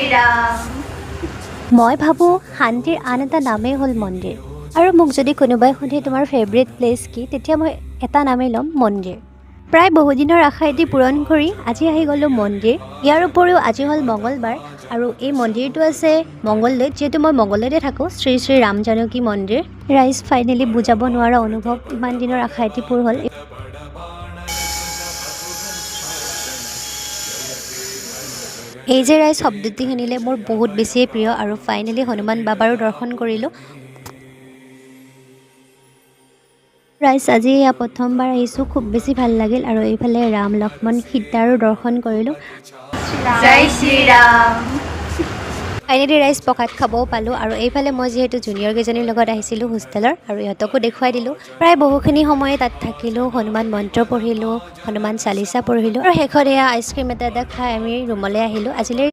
শ্ৰীৰাম। মই ভাবোঁ, শান্তিৰ আন এটা নামেই হ'ল মন্দিৰ। আৰু মোক যদি কোনোবাই সোধে, তোমাৰ ফেভৰেট প্লেচ কি, তেতিয়া মই এটা নামেই ল'ম, মন্দিৰ। প্ৰায় বহুদিনৰ আশা এটি পূৰণ কৰি আজি আহি গ'লোঁ মন্দিৰ। ইয়াৰ উপৰিও আজি হ'ল মঙলবাৰ আৰু এই মন্দিৰটো আছে মংগলদৈত। যিহেতু মই মংগলদৈতে থাকোঁ। শ্ৰী শ্ৰী ৰাম জানকী মন্দিৰ। ৰাইজ, ফাইনেলি বুজাব নোৱাৰা অনুভৱ, ইমান দিনৰ আশা এটি পূৰ হ'ল। এই যে ৰাইজ, শব্দটি শুনিলে মোৰ বহুত বেছিয়ে প্ৰিয়। আৰু ফাইনেলি হনুমান বাবাৰো দৰ্শন কৰিলোঁ। ৰাইজ, আজি এয়া প্ৰথমবাৰ আহিছোঁ, খুব বেছি ভাল লাগিল। আৰু এইফালে ৰাম, লক্ষ্মণ, সীতাৰো দৰ্শন কৰিলোঁ। জয় শ্ৰীৰাম। ফাইনেলি ৰাইজ, প্ৰসাদ খাবও পালোঁ। আৰু এইফালে মই যিহেতু জুনিয়ৰ কেইজনীৰ লগত আহিছিলোঁ হোষ্টেলৰ, আৰু ইহঁতকো দেখুৱাই দিলোঁ। প্ৰায় বহুখিনি সময়ে তাত থাকিলোঁ, হনুমান মন্ত্ৰ পঢ়িলোঁ, হনুমান চালিচা পঢ়িলোঁ আৰু শেষত এয়া আইচক্ৰীম এটা এটা খাই আমি ৰুমলৈ আহিলোঁ। আজিলৈ